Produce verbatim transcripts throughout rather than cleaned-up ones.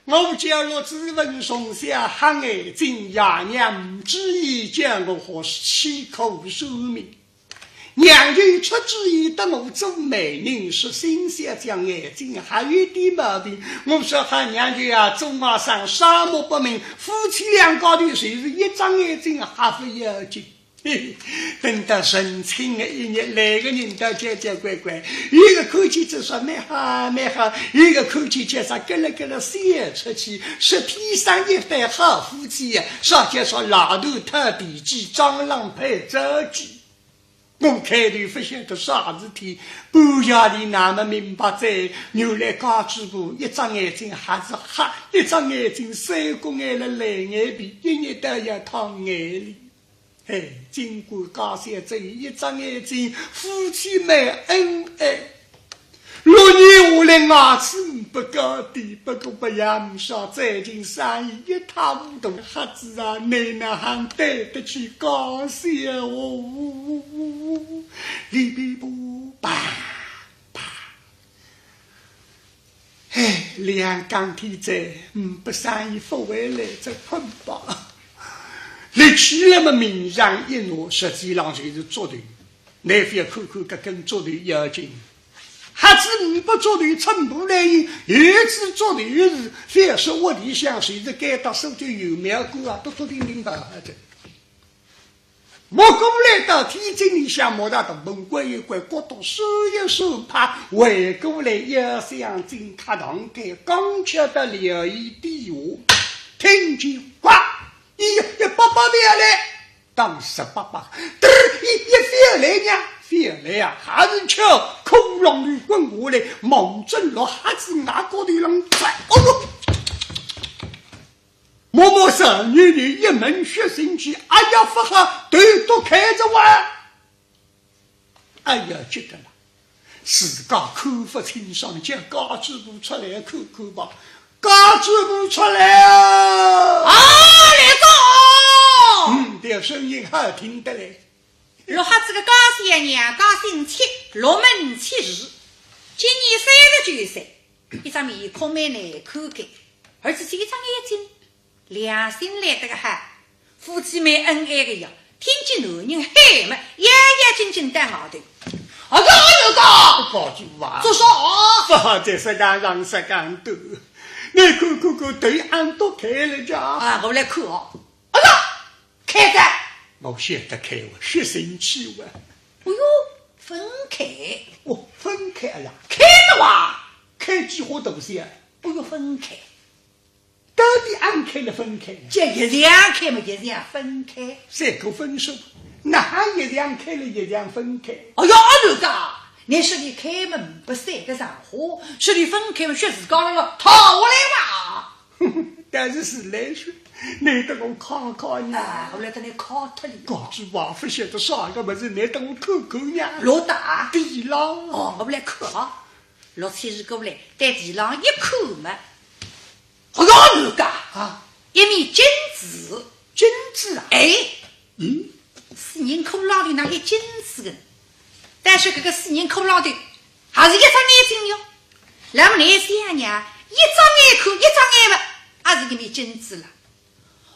我叫陆子文，从小瞎眼睛，爷娘勿注意，叫我学戏苦算命。娘舅出主意搭我做媒人，说新小姐眼睛还有点毛病。我说好娘舅啊，做外甥双目不明，夫妻两家头就是一只眼睛还勿要紧。 等到成亲的一日，来个人倒交交关关，一个看见就说蛮好蛮好，一个看见就说咯咯咯咯笑出去，说天生一对好夫妻呀，啥叫说老头讨地基，壮郎配早嫁。我开头勿晓得啥事体，半夜里哪能明白哉，原来家主婆一只眼睛还是瞎，一只眼睛三角眼了烂眼皮，一日到夜淌眼泪。 嘿，尽管家小只有一只眼睛，夫妻蛮恩爱。六年下来，牙齿勿高低，不过勿也勿少，最近生意一塌糊涂。瞎子啊，你哪哼对得起家小哦？里边不吧吧。 哎，两江天子，嗯，勿生意勿回来，再困吧。立起来么，名上一拿，实际上就是竹头。倷覅看看搿根竹头要紧，瞎子呒不竹头寸步难行，有仔竹头是覅说屋里向，就是该搭苏州有庙观啊，笃笃定定跑好哉。 摸过来到天井里向，摸到大门关一关，角度收一收，啪，回过来，腰向紧，卡堂开，刚巧到料椅底下，听见呱，一，一百八勿要来，当十八八，嘚儿，一，一勿要来呢，勿要来啊，还是巧，骷髅头滚下来，望准陆瞎子额角头浪砸，哦哟！ 摸摸手，女人一门血腥气，哎呀，勿好，头都开着哇！哎呀，急得了，自家看勿清爽，叫家主婆出来看看吧。家主婆出来啊！啊，来哉！嗯，搿声音好听得来。陆瞎子个家小娘家姓戚，陆门戚氏，今年三十九岁，一张面孔蛮难看个，而且是一只眼睛 良心来得个好，夫妻蛮恩爱个呀，听见男人喊么，咬咬紧紧到外头。哎呀，有个！家主婆啊，做啥？勿好再说讲长说讲短，你看看看，头俺都开了家。啊，我来看哦。哎呀，开着！我晓得开哇，血腥气哇。哎哟，分开。哦，分开了，开了哇，开几化大小啊？哎哟，分开。 到底俺开了分开呢？叫一样开嘛，一样分开。三个分手，哪一样开了一样分开？哎哟，阿头家，你说你开门不三个上火，说你分开嘛，说自家那个讨下来吧。但是是来说，你等我看看呢。啊，我来等你看脱你。家主婆勿晓得啥个物事，你等我看看呀。老大。地浪。哦，我来看啊。陆七是过来，对地浪一看嘛， 哎哟，奴家啊，一面镜子。镜子啊？哎，嗯，死人骷髅头哪有镜子个？但是搿个死人骷髅头还是一只眼睛哟。那么你想呀，一只眼看一只眼嘛，还是一面镜子了。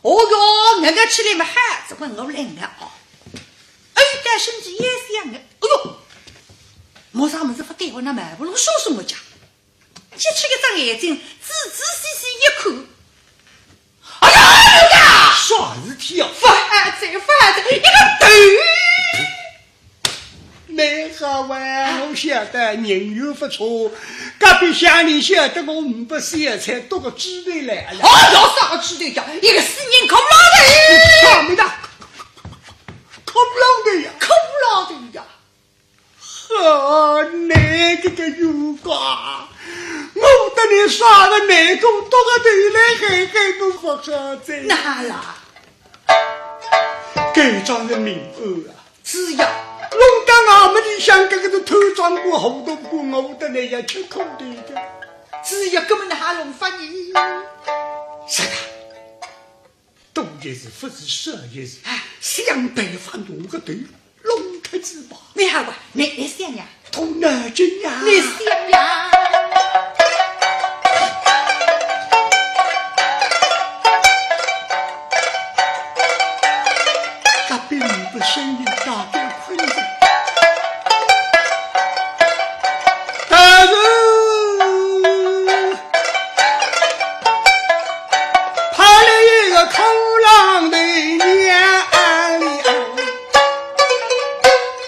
哦哟，搿个起来嘛，还是问我来了哦。哎，但是你也想啊，哎哟，没啥物事勿对，我那蛮不弄说什么讲？ 揭出一只眼睛，仔仔细细一看，哎呀，哎呀！啥事体啊？发财，发财，一个头！蛮好啊，我晓得人缘勿错，隔壁乡邻晓得我呒不小财，多个猪头来了。哦，要啥个猪头呀？一个死人骷髅头！啥物事？骷髅头呀！骷髅头呀！ 好，你搿个冤家，我搭你耍个难过，多个头来害害我勿好哉。哪啦？该桩是命案啊。是呀。弄到衙门里向，搿个是贪赃官、糊涂官，我搭你要吃苦头的。是呀，搿么哪弄法呢？啥个？ 多一事勿如少一事，哎，想办法拿个头弄脱仔吧。蛮好啊，你，你想呀？动脑筋呀。你想呀？声音大概困着。但是怕了一个空浪的娘哩啊，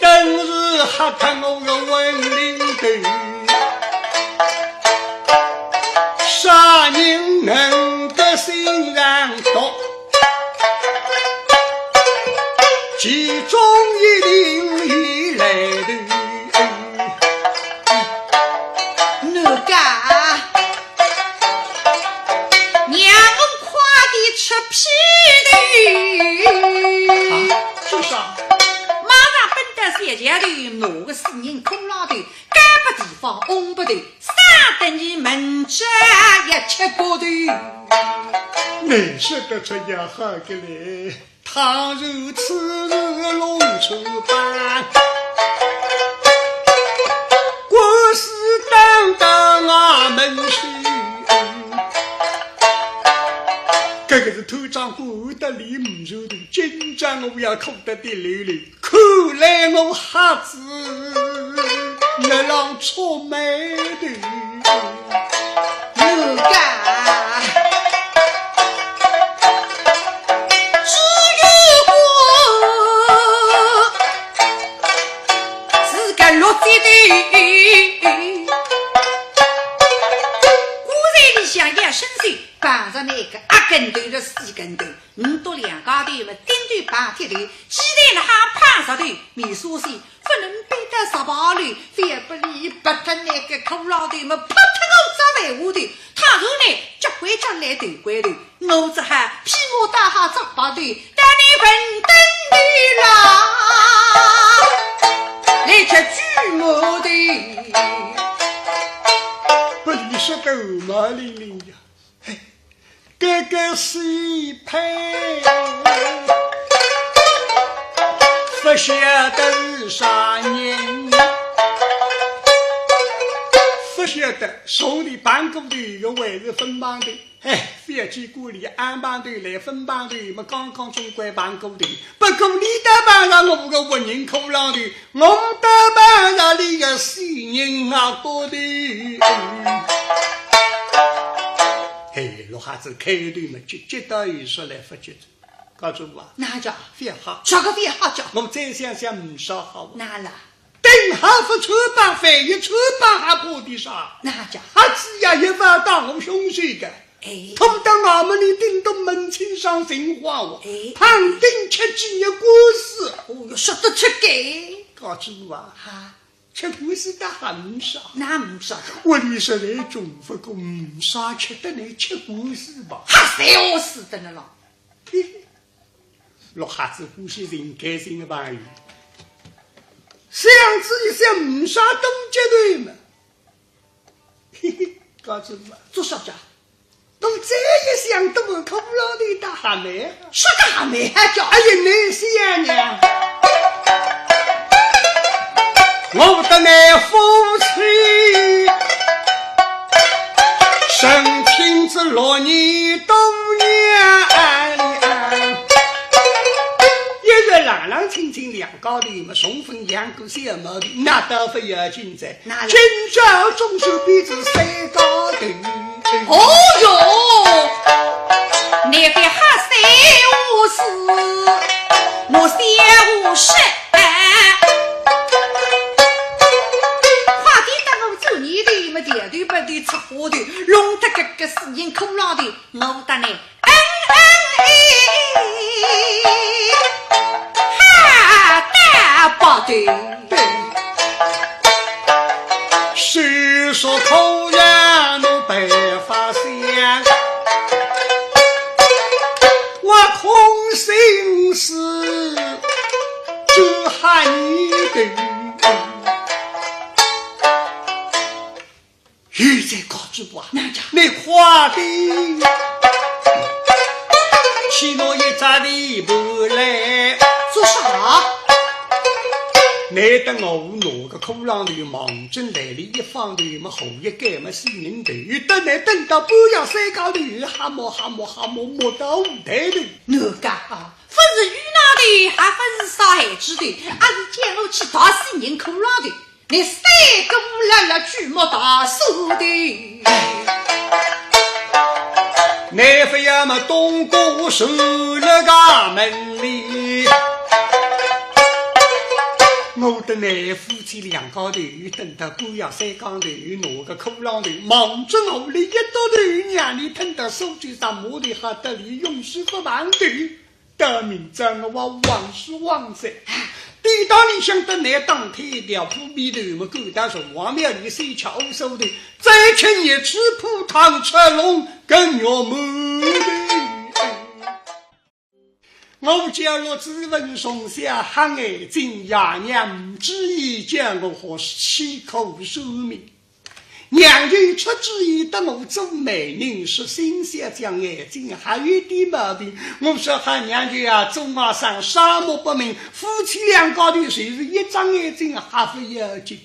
真是吓得我个魂灵头。啥人能够心肠毒？ 其中一定有来头。哪个？让我快点出批头。啊，做啥？马上奔到小桥头，拿个死人骷髅头， 交拨地方，翁拨头，省得伲明朝也吃苦头。倷说得出也好个嘞，倘若此事弄出版，官司打到衙门去，搿个是土长官得理勿住的，今朝我要苦得滴溜溜。 看来我瞎子，倷让触霉头。哪个？只有我自家落嘴头。果然里向也生气，碰着那个阿跟头的死跟头。 唔笃两家头么顶头碰铁头，鸡蛋里向碰石头，面沙水勿能背得十八里，反不哩拨脱那个骷髅头么，拍脱我只万花头，倘若呢，脚拐脚来头拐头，我只好披麻戴孝只白头，带你混登头啦，来吃猪毛头。拨俚说得汗毛凛凛呀。 搿个死胚，勿晓得是啥人，勿晓得从里碰过头个还是粉碰头。哎，覅去管俚，硬碰头来粉碰头，么刚刚总归碰过头。 不过俚倒碰着我个活人骷髅头，我倒碰着俚个死人啊骨头。嘿，陆瞎子开头么急，急倒又说来勿及哉。家主婆啊，哪哼？覅吓，这个覅吓叫。我再想想，呒啥好。哪哼？等下勿穿帮，万一穿帮还怕点啥？哪哼？瞎子呀，一般当我凶手个。 哎。拖到衙门里顶到门前上寻花话，哎。判定吃几日官司。哦哟，说得出个。家主婆啊，哈？吃官司倒还呒啥。哪哼呒啥？屋里实在穷，不过呒啥吃的，倷吃官司吧。哈，笑死的了咯。嘿嘿，陆瞎子欢喜寻开心的朋友，想仔一想呒啥多结头嘛。 嘿嘿，家主婆啊，做啥家？我再一想，都是骷髅头搭蛤蟆啊。啥个蛤蟆啊叫？哎呀，倷想呀，我搭倷夫妻成亲仔六年多年，一直冷冷清清两家头嘛，从勿养过小毛病，那倒勿要紧哉。 哪哼？今朝总算变仔三家头。哦哟，倷覅瞎三胡四，我三胡四。快点搭我做泥头么，调头拨头出花头，弄得搿个死人骷髅头，我搭倷 嗯嗯咦，哈大巴的。虽说可怜我白发仙，我空心思只喊你等。 现在告诉我，哪哼？你快点去拿一只地盘来。做啥？倷难得我拿个骷郎头望准来里一放头么，好一盖么死人头，等来等到半夜三更头，瞎摸瞎摸瞎摸摸到五台头。奴家啊，勿是鱼囊头，还勿是啥海猪头，阿是叫我去打死人骷郎头，你三个乌拉拉去摸大手头。难勿要么东哥守了家门里。我搭难夫妻两家头，等到半夜三更头，拿个骷郎头望准我里一倒头，让伊等到苏州上码头，吓得伊永世勿碰头。到明朝我还横是横哉。典当里向搭难打退堂鼓，头么赶到城隍庙里先吃乌苏头，再吃热水铺汤吃龙，更肉馒头。 我家落子文从小瞎眼睛，爷娘唔注意，叫我学吃苦算命。娘舅出主意搭我做媒人，说新小姐眼睛还有点毛病。我说好娘舅啊，做外甥双目不明，夫妻两家头就是一只眼睛还勿要紧。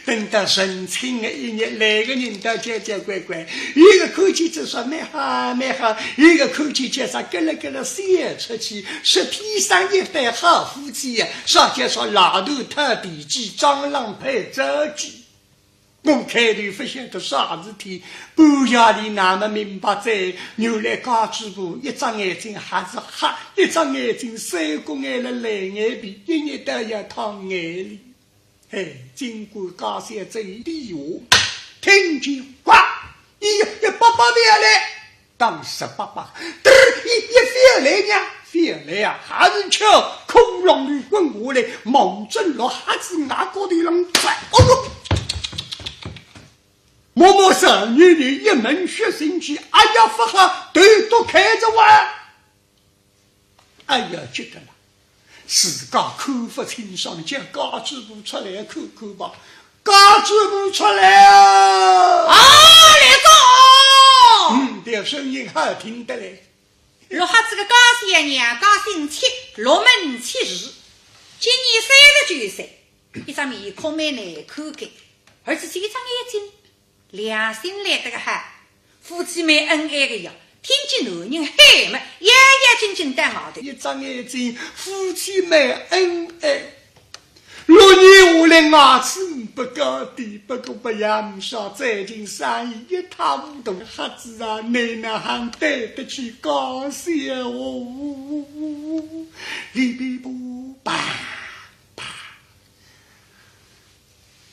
等到成亲的一日，来个人倒交交关关，一个看见就说蛮好蛮好，一个看见就说咯咯咯咯笑出去，说天生一对好夫妻呀，啥叫说老头讨地基，蟑螂配灶鸡。我开头勿晓得啥事体，半夜里哪能明白哉，原来家主婆一只眼睛还是瞎，一只眼睛三角眼了烂眼皮，一日到夜淌眼泪。 嘿，尽管家小走的闲话，听见呱，伊一百八勿要来，当时八百，嘚儿，伊一勿要来呢，勿要来啊，还是吃骷郎头滚下来，望准落瞎子额角头浪摔，哦哟！摸摸手，眼里一门血腥气，哎呀，勿好，头都开着哇！ 哎呀，急得了，自家看勿清爽，叫家主婆出来看看吧。家主婆出来啊！啊，来哉！嗯，搿声音好听得来。落瞎子个家小娘家姓戚，落门戚氏，今年三十九岁，一张面孔蛮难看个，而且是一只眼睛 良心来得个好，夫妻蛮恩爱个呀。听见男人喊么，要要紧紧到外头。一眨眼睛，夫妻蛮恩爱。六年下来，牙齿勿高低，不过勿也勿少，最近生意一塌糊涂。瞎子啊，你哪哼对得起家小哦？哩哩啵，啪啪。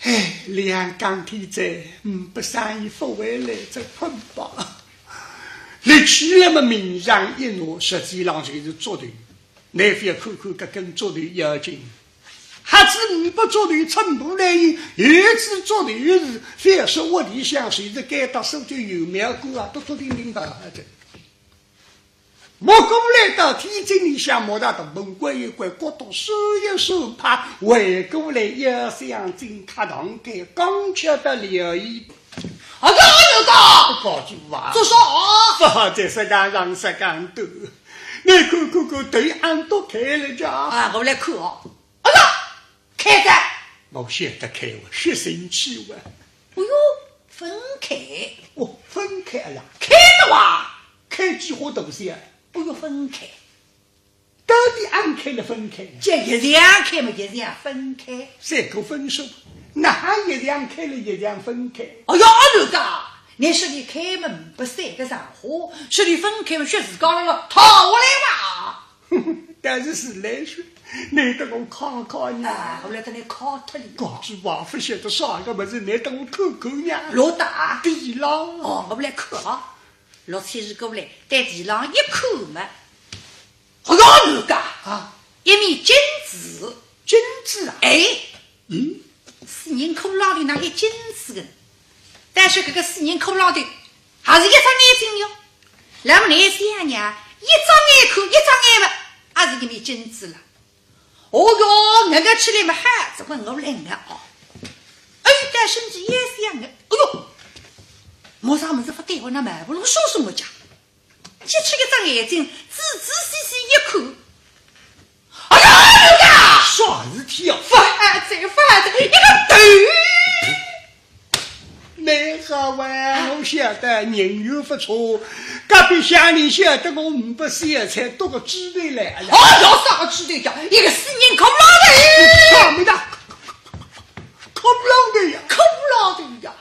哎，两更天哉，嗯，勿生意勿回来，再困吧。立起来么，面上一挪，实际浪就是竹头。倷覅看看搿根竹头要紧，瞎子呒不竹头寸步难行，有仔竹头是，覅说屋里向，就是该搭苏州有庙观啊，笃笃定定跑好哉。 摸过来到天井里向，摸到大门关一关，角度收一收，啪，回过来，腰箱进客堂间，刚巧得留意。哎呀，刘家！家主婆啊！做啥？勿好再说讲，让说讲多。你看看看，头俺都开了家。啊，我来看哦。哎呀，开着。我晓得开了，血腥气味。哎哟，分开。哦，分开了。开了哇？开几化大小？ 哎哟，分开。到底暗开了分开？这一样开嘛，一样分开。三个分手，哪一样开了一样分开？哎哟，阿刘家，你说你开门不三个上火，说你分开嘛，说自家了了，逃下来吧。但是是来说，你等我看看呀。啊，我来等你看脱了。家主婆勿晓得啥个物事，你等我看看呀。罗大。地浪。哦，我来看啊。 陆七是过来，对地浪一看嘛，哎哟，刘家啊，一面镜子。镜子啊？哎，嗯，死人骷髅头哪一镜子个？但是搿个死人骷髅头还是一只眼睛哟。那么你想呀，一只眼看一只眼嘛，还是一面镜子了。 哦哟，硬个起来嘛，还是问我来硬哦。哎，但是你也想硬，哎哟，没啥物事勿对，我那蛮不弄松松我讲，接起一只眼睛，仔仔细细一看，哎呀，刘家！啥事体啊？发财，发财，一个头！蛮好啊，我晓得人缘勿错，隔壁乡邻晓得我五百三才多个猪头来了。哦，要啥个猪头呀？一个死人骷髅头！啥物事？骷髅头呀？骷髅头呀！